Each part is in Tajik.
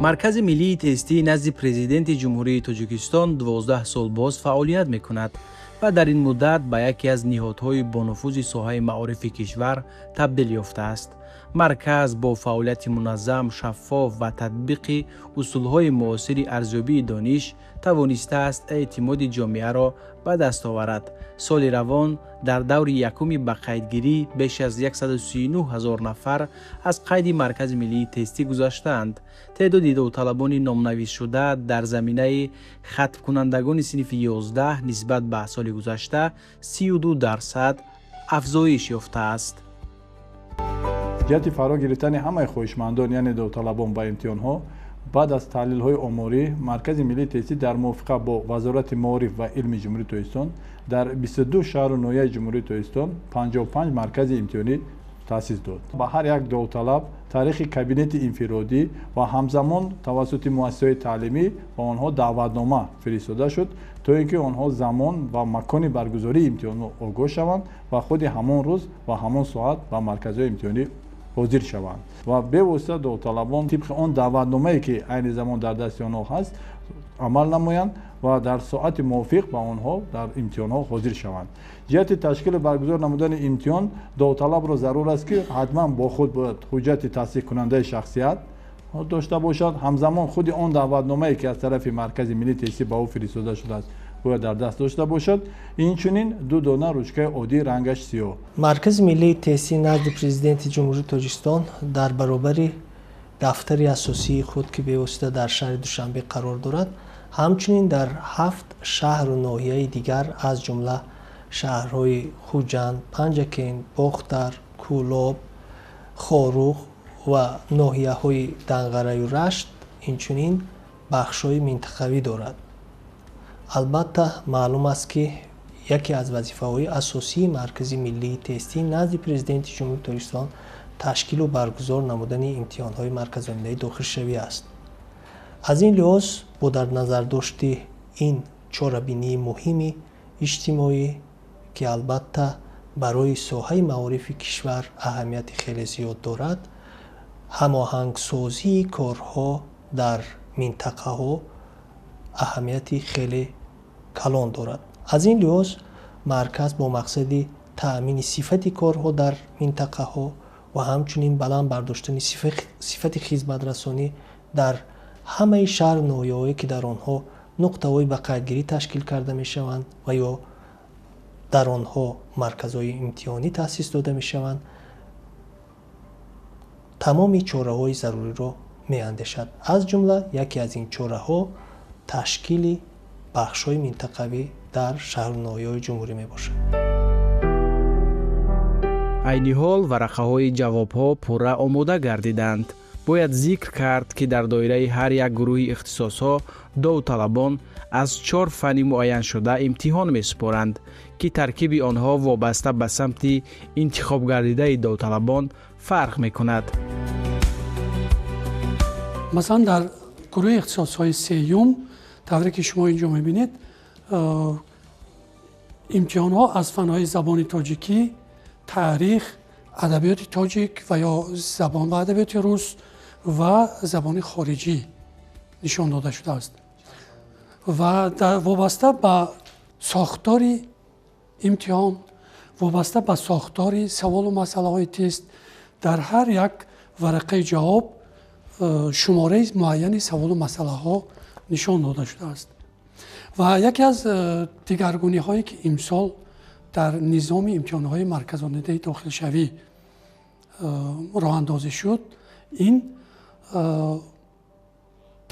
Маркази миллии тестӣ назди Президенти Ҷумҳурии Тоҷикистон 12 сол боз фаъолият мекунад ва дар ин муддат ба яке аз ниҳодҳои бонуфузи соҳаи маорифи кишвар табдил ёфтааст. Марказ бо фаъолияти муназзам, шаффоф ва татбиқи усулҳои муосири арзёбии дониш тавонистааст эътимоди ҷомеаро ба даст оварад. Соли равон дар даври якуми ба қайдгирӣ беш аз 139 ҳазор нафар аз қайди Маркази миллии тестӣ гузаштаанд. Теъдоди довталабони номнависшуда дар заминаи хатмкунандагони синфи 11 нисбат ба соли гузашта 32% афзоиш ёфтааст. Ҷиҳати фаро гирифтани ҳамаи хоҳишмандон, яъне довталабон ба имтиҳонҳо, баъд аз таҳлилҳои оморӣ Маркази миллии тестӣ дар мувофиқа бо Вазорати маориф ва илми Ҷумҳурии Тоҷикистон дар 22 шаҳру ноҳияи Ҷумҳурии Тоҷикистон 55 маркази имтиҳонӣ таъсис дод. Ба ҳар як довталаб таърихи кабинети инфиродӣ ва ҳамзамон тавассути муассисаҳои таълимӣ ба онҳо даъватнома фиристода шуд, то ин ки онҳо замон ва макони баргузории имтиҳонро огоҳ шаванд ва худи ҳамон рӯз ва ҳамон соат ба марказҳои имтиҳонӣ ҳозир шаванд. Ва бевосита довталабон тибқи он даъватномае, ки айни замон дар дасти онҳо ҳаст, амал намоянд ва дар соати мувофиқ ба онҳо дар имтиҳонҳо ҳозир шаванд. Ҷиҳати ташкилу баргузор намудани имтиҳон довталабро зарур аст, ки ҳатман бо худ бояд ҳуҷҷати тасдиқкунандаи шахсият дошта бошад. Ҳамзамон худи он даъватномае, ки аз тарафи Маркази миллии тестӣ ба ӯ фиристода шудааст, бояд дар даст дошта бошад. Инчунин ду дона ручкаи оддии рангаш сиёҳ. Маркази миллии тестӣ назди Президенти Ҷумҳурии Тоҷикистон дар баробари дафтари асосии худ, ки бевосита дар шаҳри Душанбе қарор дорад, ҳамчунин дар 7 шаҳру ноҳияи дигар, аз ҷумла шаҳрҳои Хуҷанд, Панҷакент, Бохтар, Кӯлоб, Хоруғ ва ноҳияҳои Данғараю Рашт, инчунин бахшҳои минтақавӣ дорад. Албатта, маълум аст, ки яке аз вазифаҳои асосии Маркази миллии тестӣ назди Президенти Ҷумҳурии Тоҷикистон ташкилу баргузор намудани имтиҳонҳои марказонидаи дохилшавӣ аст. Аз ин лиҳоз, бо дар назардошти ин чорабинии муҳими иҷтимоӣ, ки албатта барои соҳаи маорифи кишвар аҳамияти хеле зиёд дорад, ҳамоҳангсозии корҳо дар минтақаҳо аҳамияти хеле калон дорад. Аз ин лиҳоз, марказ бо мақсади таъмини сифати корҳо дар минтақаҳо ва ҳамчунин баланд бардоштани сифати хизматрасонӣ дар ҳамаи шаҳру ноҳияҳое, ки дар онҳо нуқтаҳои ба қайдгирӣ ташкил карда мешаванд ва ё дар онҳо марказҳои имтиҳонӣ таъсис дода мешаванд, тамоми чораҳои заруриро меандешад. Аз ҷумла яке аз ин чораҳо ташкили бахшҳои минтақавӣ дар шаҳру ноҳияҳои ҷумҳурӣ мебошад. Айни ҳол варақаҳои ҷавобҳо пурра омода гардиданд. Бояд зикр кард, ки дар доираи ҳар як гурӯҳи ихтисосҳо довталабон аз 4 фанни муайяншуда имтиҳон месупоранд, ки таркиби онҳо вобаста ба самти интихобгардидаи довталабон фарқ мекунад. Масалан, дар гурӯҳи ихтисосҳои сеюм, тавре ки шумо инҷо мебинед, имтиҳонҳо аз фанҳои забони тоҷикӣ, таърих, адабиёти тоҷик ва ё забон ва адабиёти рус ва забони хориҷӣ нишон дода шудааст. Ва вобаста ба сохтори имтиҳон, вобаста ба сохтори саволу масъалаҳои тест, дар ҳар як варақаи ҷавоб шумораи муайяни саволу масъалаҳо нишон дода шудааст. Ва яке аз дигаргуниҳое, ки имсол дар низоми имтиҳонҳои марказонидаи дохилшавӣ роҳандозӣ шуд, ин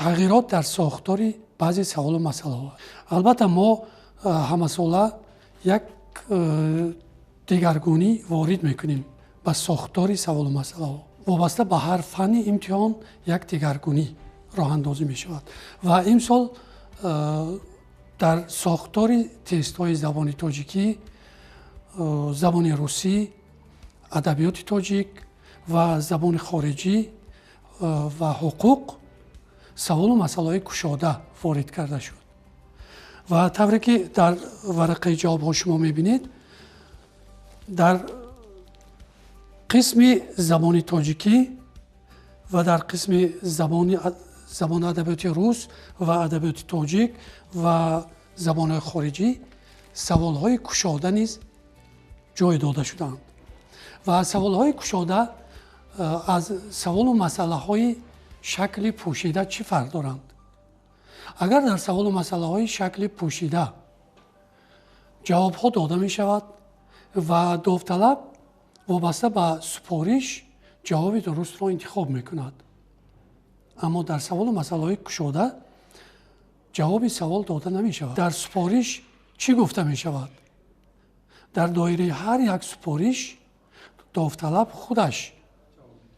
тағйирот дар сохтори баъзе саволу масъалаҳо. Албатта, мо ҳамасола як дигаргунӣ ворид мекунем ба сохтори саволу масъалаҳо. Вобаста ба ҳар фанни имтиҳон як дигаргунӣ роҳандозӣ мешавад. Ва имсол дар сохтори тестҳои забони тоҷикӣ, забони русӣ, адабиёти тоҷик ва забони хориҷӣ ва ҳуқуқ саволу масъалаҳои кушода ворид карда шуд. Ва тавре ки дар варақаи ҷавобҳо шумо мебинед, дар қисми забони тоҷикӣ ва дар қисми забони забони адабиёти рус ва адабиёти тоҷик ва забонҳои хориҷӣ саволҳои кушода низ ҷой дода шудаанд ва саволҳои кушода аз саволу масъалаҳои шакли пӯшида чӣ фарқ доранд? Агар дар саволу масъалаҳои шакли пӯшида ҷавобҳо дода мешавад ва довталаб вобаста ба супориш ҷавоби дурустро интихоб мекунад, аммо дар саволу масъалаҳои кушода ҷавоби савол дода намешавад. Дар супориш чӣ гуфта мешавад? Дар доираи ҳар як супориш довталаб худаш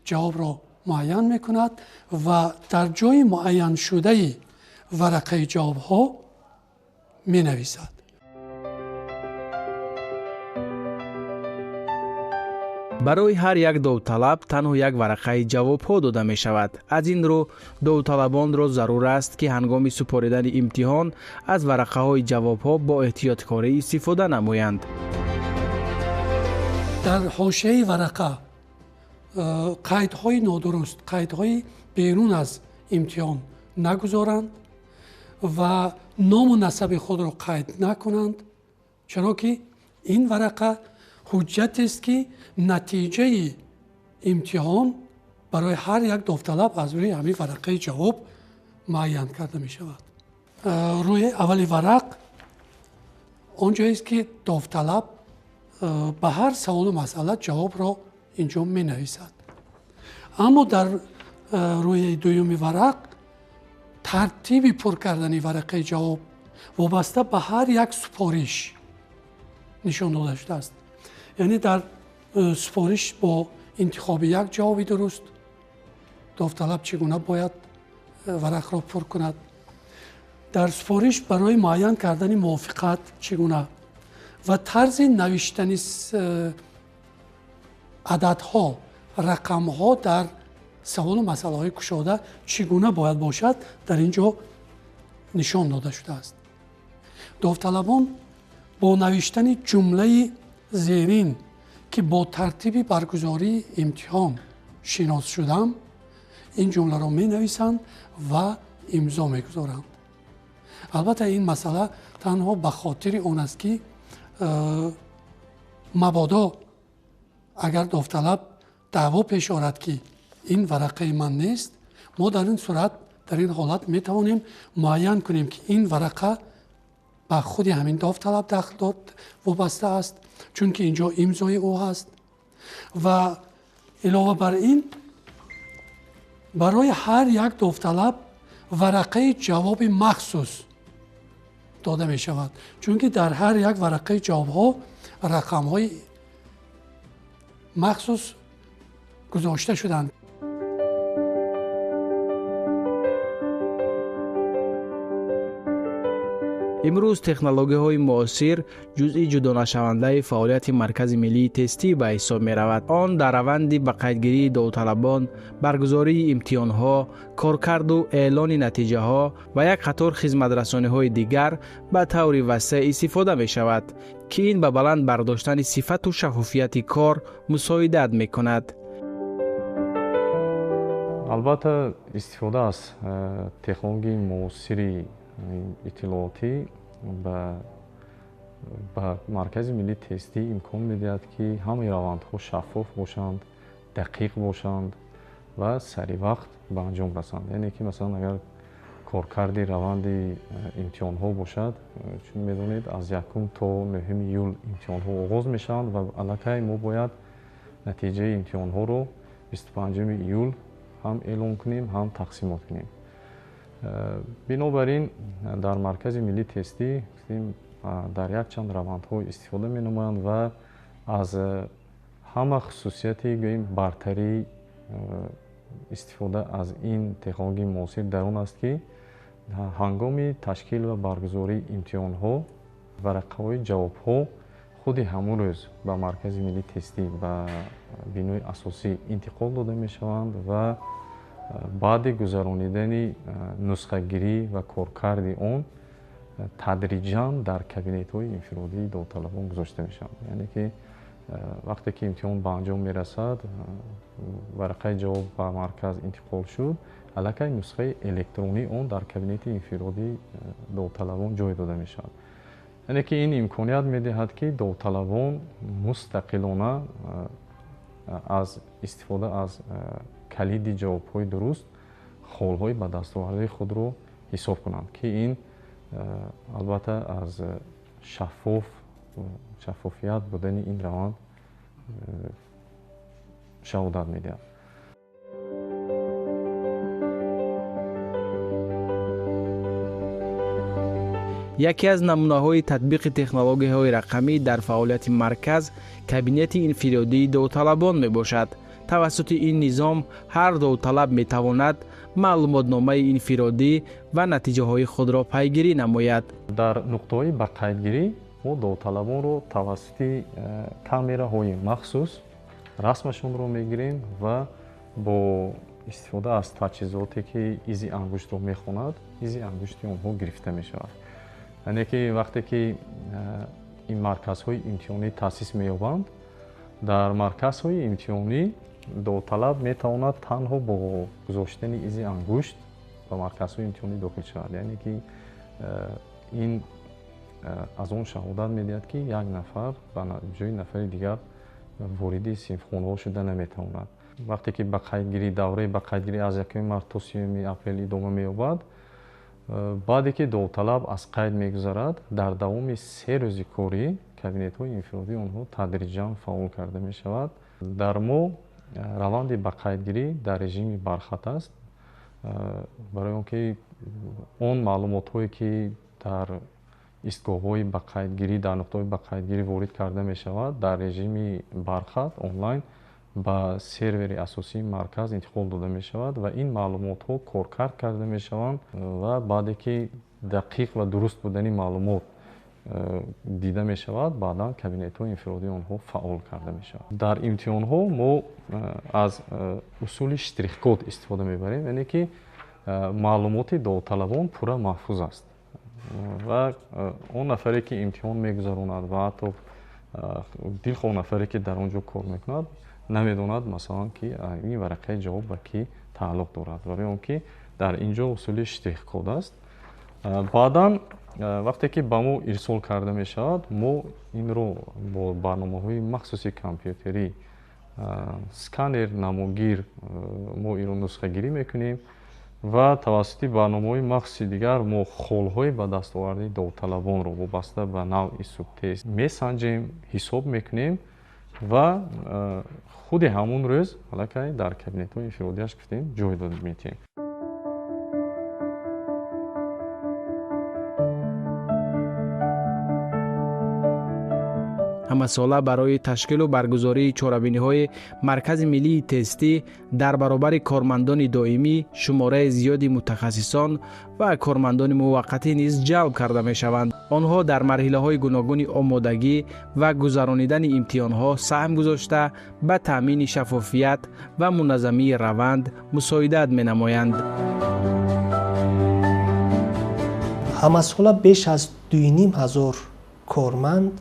ҷавобро муайян мекунад ва дар ҷои муайяншудаи варақаи ҷавобҳо менависад. Барои ҳар як довталаб танҳо як варақаи ҷавобҳо дода мешавад. Аз ин рӯ довталабонро зарур аст, ки ҳангоми супоридани имтиҳон аз варақаҳои ҷавобҳо бо эҳтиёткорӣ истифода намоянд. Дар ҳошияи варақа қайдҳои нодуруст, қайдҳои берун аз имтиҳон нагузоранд ва ному насаби худро қайд накунанд, чаро ки ин варақа ҳуҷҷатест, ки натиҷаи имтиҳон барои ҳар як довталаб аз рӯи ҳамин варақаи ҷавоб муайян карда мешавад. Рӯи аввали варақ он ҷоест, ки довталаб ба ҳар саволу масъала ҷавобро инҷо менависад. Аммо дар рӯи дуюми варақ тартиби пур кардани варақаи ҷавоб вобаста ба ҳар як супориш нишон дода шудааст. Яъне дар супориш бо интихоби як ҷавоби дуруст довталаб чӣ гуна бояд варақро пур кунад, дар супориш барои муайян кардани мувофиқат чӣ гуна ва тарзи навиштани ададҳо, рақамҳо дар саволу масъалаҳои кушода чӣ гуна бояд бошад, дар ин ҷо нишон дода шудааст. Довталабон бо навиштани ҷумлаи зерин, ки бо тартиби баргузории имтиҳон шинос шудам, ин ҷумларо менависанд ва имзо мегузоранд. Албатта ин масъала танҳо ба хотири он аст, ки мабодо агар довталаб даъво пеш орад, ки ин варақаи ман нест, мо дар ин сурат, дар ин ҳолат метавонем муайян кунем, ки ин варақа ба худи ҳамин довталаб дахл дод вобаста аст, чунки ин ҷо имзои ӯ ҳаст. Ва илова бар ин барои ҳар як довталаб варақаи ҷавоби махсус дода мешавад, чунки дар ҳар як варақаи ҷавобҳо рақамҳои махсус гузошта шуданд. Имрӯз технологияҳои муосир ҷузъи ҷудонашавандаи фаъолияти Маркази миллии тестӣ ба ҳисоб меравад. Он дар раванди ба қайдгирии довталабон, баргузории имтиҳонҳо, коркарду эълони натиҷаҳо ва як қатор хизматрасониҳои дигар ба таври васеъ истифода мешавад, ки ин ба баланд бардоштани сифату шаффофияти кор мусоидат мекунад. Албатта, истифода аз технологияи муосири иттилоотӣ ба Маркази миллии тестӣ имкон медиҳад, ки ҳамаи равандҳо шаффоф бошанд, дақиқ бошанд ва саривақт ба анҷом расанд. Яъне ки масалан агар коркарди раванди имтиҳонҳо бошад, чун медонед аз 1 то 9 июл имтиҳонҳо оғоз мешаванд ва аллакай мо бояд натиҷаи имтиҳонҳоро 25 июл ҳам эълон кунем, ҳам тақсимот кунем. Бинобар ин дар Маркази миллии тестӣ дар якчанд равандҳо истифода менамоянд ва аз ҳама хусусияти гӯем бартарии истифода аз ин технологияи муосир дар он аст, ки ҳангоми ташкил ва баргузории имтиҳонҳо варақаҳои ҷавобҳо худи ҳамон рӯз ба Маркази миллии тестӣ ба бинои асосӣ интиқол дода мешаванд ва баъди гузаронидани нусхагирӣ ва коркарди он тадриҷан дар кабинетҳои инфиродии довталабон гузошта мешаванд. Яъне ки Вақте ки имтиҳон ба анҷом мерасад, варақаи ҷавоб ба марказ интиқол шуд, аллакай нусхаи электронии он дар кабинети инфиродии довталабон ҷой дода мешавад. Яъне ки ин имконият медиҳад, ки довталабон мустақилона аз истифода аз калиди ҷавобҳои дуруст холҳои ба дастовардаи худро ҳисоб кунанд, ки ин албатта аз шаффофият будани ин раванд шаҳодат медиҳад. Яке аз намунаҳои татбиқи технологияҳои рақамӣ дар фаъолияти марказ кабинети инфиродии довталабон мебошад. Тавассути ин низом ҳар довталаб метавонад маълумотномаи инфиродӣ ва натиҷаҳои худро пайгирӣ намояд. Дар нуқтаҳои ба қайдгирӣ мо довталабонро тавассути камераҳои махсус расмашонро мегирем ва бо истифода аз таҷҳизоте ки изи ангуштро мехонад, изи ангушти онҳо гирифта мешавад. Яъне ки вақте ки ин марказҳои имтиҳонӣ таъсис меёбанд, дар марказҳои имтиҳонӣ довталаб метавонад танҳо бо гузоштани изи ангушт ба марказҳои имтиҳонӣ дохил шавад. Яъне ки ин аз он шаҳодат медиҳад, ки як нафар ба ҷои нафари дигар вориди синфхонаҳо шуда наметавонад. Вақте ки ба қайдгирӣ давраи ба қайдгирӣ аз 1 март то 30 апрел идома меёбад, баъде ки довталаб аз қайд мегузарад, дар давоми 3 рӯзи корӣ кабинетҳои инфиродии онҳо тадриҷан фаъол карда мешавад. Дар мо раванди ба қайдгирӣ дар режими бархат аст, барои он ки он маълумотҳое ки дар истгоҳҳои ба қайдгирӣ, дар нуқтаҳои ба қайдгирӣ ворид карда мешавад, дар режими бархат онлайн ба сервери асосии марказ интиқол дода мешавад ва ин маълумотҳо коркард карда мешаванд ва баъде ки дақиқ ва дуруст будани маълумот дида мешавад, баъдан кабинетҳои инфиродии онҳо фаъол карда мешавад. Дар имтиҳонҳо мо аз усули штрих-код истифода мебарем, яъне ки маълумоти довталабон пурра маҳфуз аст ва он нафаре ки имтиҳон мегузаронад ва ҳатто дилхоҳ нафаре ки дар он ҷо кор мекунад, намедонад масалан ки ин варақаи ҷавоб ба кӣ тааллуқ дорад, барои он ки дар ин ҷо усули штрих-код аст. Баъдан вақте ки ба мо ирсол карда мешавад, мо инро бо барномаҳои махсуси компютерӣ, сканер, намогир, мо инро нусхагирӣ мекунем ва тавассути барномаҳои махсуси дигар мо холҳои ба дастовардаи довталабонро вобаста ба навъи субтест месанҷем, ҳисоб мекунем ва худи ҳамон рӯз аллакай дар кабинетҳои инфиродиаш гуфтем ҷой дода медиҳем. Ҳамасола барои ташкилу баргузории чорабиниҳои Маркази миллии тестӣ дар баробари кормандони доимӣ шумораи зиёди мутахассисон ва кормандони муваққатӣ низ ҷалб карда мешаванд. Онҳо дар марҳилаҳои гуногуни омодагӣ ва гузаронидани имтиҳонҳо саҳм гузошта, ба таъмини шаффофият ва муназзамии раванд мусоидат менамоянд. Ҳамасола беш аз 2500 корманд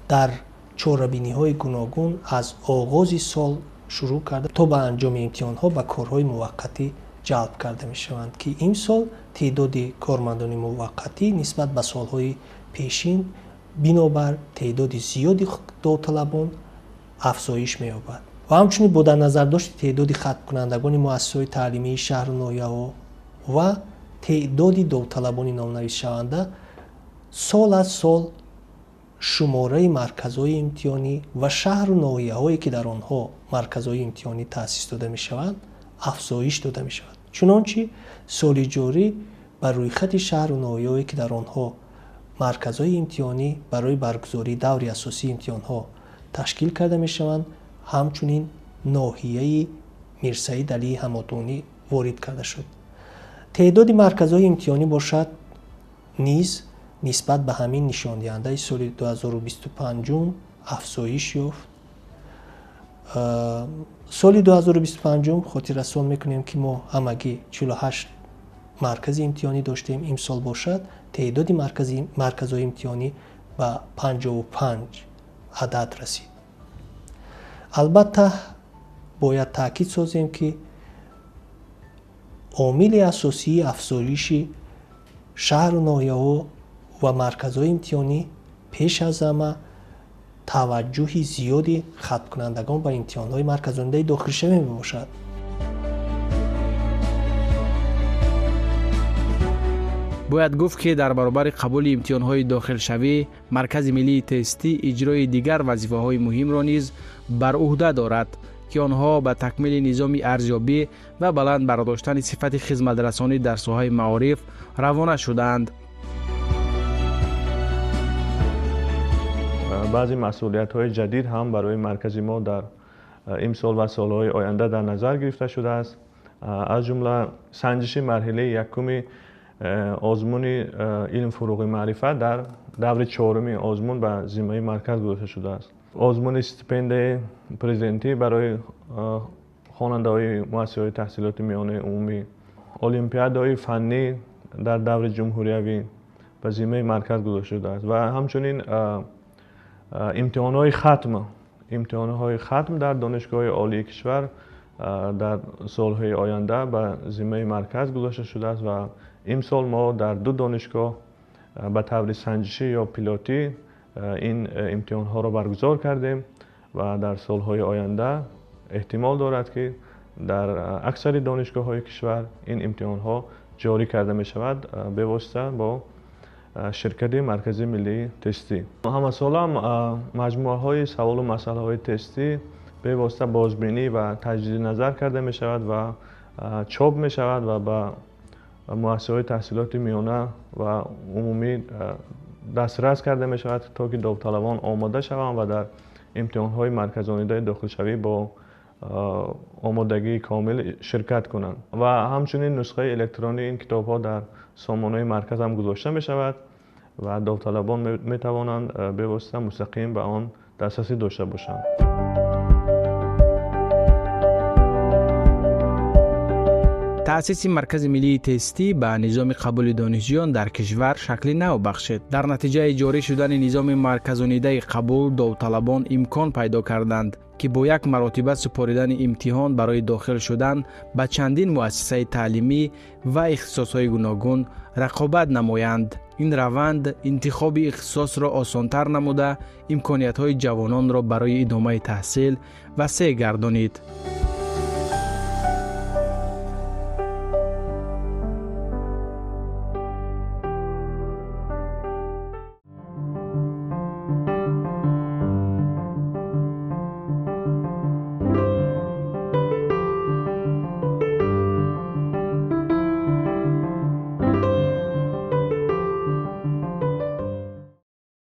дар чорабиниҳои гуногун аз оғози сол шурӯъ карда то ба анҷоми имтиҳонҳо ба корҳои муваққатӣ ҷалб карда мешаванд, ки имсол теъдоди кормандони муваққатӣ нисбат ба солҳои пешин бинобар теъдоди зиёди довталабон афзоиш меёбад ва ҳамчунин бо дар назардошти теъдоди хатмкунандагони муассисаҳои таълимии шаҳру ноҳияҳо ва теъдоди довталабони номнависшаванда сол аз сол шумораи марказҳои имтиҳонӣ ва шаҳру ноҳияҳое ки дар онҳо марказҳои имтиҳонӣ таъсис дода мешаванд афзоиш дода мешавад. Чунончи соли ҷорӣ ба рӯйхати шаҳру ноҳияҳое ки дар онҳо марказҳои имтиҳонӣ барои баргузории даври асосии имтиҳонҳо ташкил карда мешаванд, ҳамчунин ноҳияи Мирсаид Алии Ҳамадонӣ ворид карда шуд. Теъдоди марказҳои имтиҳонӣ бошад низ нисбат ба ҳамин нишондиҳандаи соли 2025 афзоиш ёфт. Соли 2025 хотиррасон мекунем, ки мо ҳамагӣ 48 маркази имтиҳонӣ доштем. Имсол бошад теъдоди марказҳои имтиҳонӣ ба 55 адад расид. Албатта, бояд таъкид созем, ки омили асосии афзоиши шаҳру ноҳияҳо ва марказҳои имтиҳонӣ пеш аз ҳама таваҷҷӯҳи зиёди хатмкунандагон ба имтиҳонҳои марказонидаи дохилшавӣ мебошад. Бояд гуфт, ки дар баробари қабули имтиҳонҳои дохилшавӣ Маркази миллии тестӣ иҷрои дигар вазифаҳои муҳимро низ бар ӯҳда дорад, ки онҳо ба такмили низоми арзёбӣ ва баланд бардоштани сифати хизматрасонӣ дар соҳаи маориф равона шудаанд. Баъзе масъулиятҳои ҷадид ҳам барои маркази мо дар имсол ва солҳои оянда дар назар гирифта шудааст. Аз ҷумла санҷиши марҳилаи якуми озмуни илм фуруғи маърифат дар даври чоруми озмун ба зиммаи марказ гузошта шудааст. Озмуни стипендияи президентӣ барои хонандаҳои муассисаҳои таҳсилоти миёнаи умумӣ, олимпиадаҳои фаннӣ дар даври ҷумҳуриявӣ ба зиммаи марказ гузошта шудааст ва ҳамчунин имтиҳонҳои хатм дар донишгоҳҳои олии кишвар дар солҳои оянда ба зиммаи марказ гузошта шудааст ва имсол мо дар ду донишгоҳ ба таври санҷишӣ ё пилотӣ ин имтиҳонҳоро баргузор кардем ва дар солҳои оянда эҳтимол дорад, ки дар аксари донишгоҳҳои кишвар ин имтиҳонҳо ҷорӣ карда мешавад бевосита бо ширкати Маркази миллии тестӣ. Ҳамасола маҷмӯаҳои саволу масъалаҳои тестӣ бевосита бозбинӣ ва таҷдиди назар карда мешавад ва чоп мешавад ва ба муассисаҳои таҳсилоти миёна ва умумӣ дастрас карда мешавад, то ки довталабон омода шаванд ва дар имтиҳонҳои марказонидаи дохилшавӣ бо омодагии комил ширкат кунанд. Ва ҳамчунин нусхаи электронии ин китобҳо дар сомонаи марказ ҳам гузошта мешавад ва довталабон метавонанд бевосита мустақим ба он дастрасӣ дошта бошанд. Таъсиси Маркази миллии тестӣ ба низоми қабули донишҷӯён дар кишвар шакли нав бахшид. Дар натиҷаи ҷорӣ шудани низоми марказонидаи қабул довталабон имкон пайдо карданд, ки бо як маротиба супоридани имтиҳон барои дохил шудан ба чандин муассисаи таълимӣ ва ихтисосҳои гуногун рақобат намоянд. Ин раванд интихоби ихтисосро осонтар намуда, имкониятҳои ҷавононро барои идомаи таҳсил васеъ гардонид.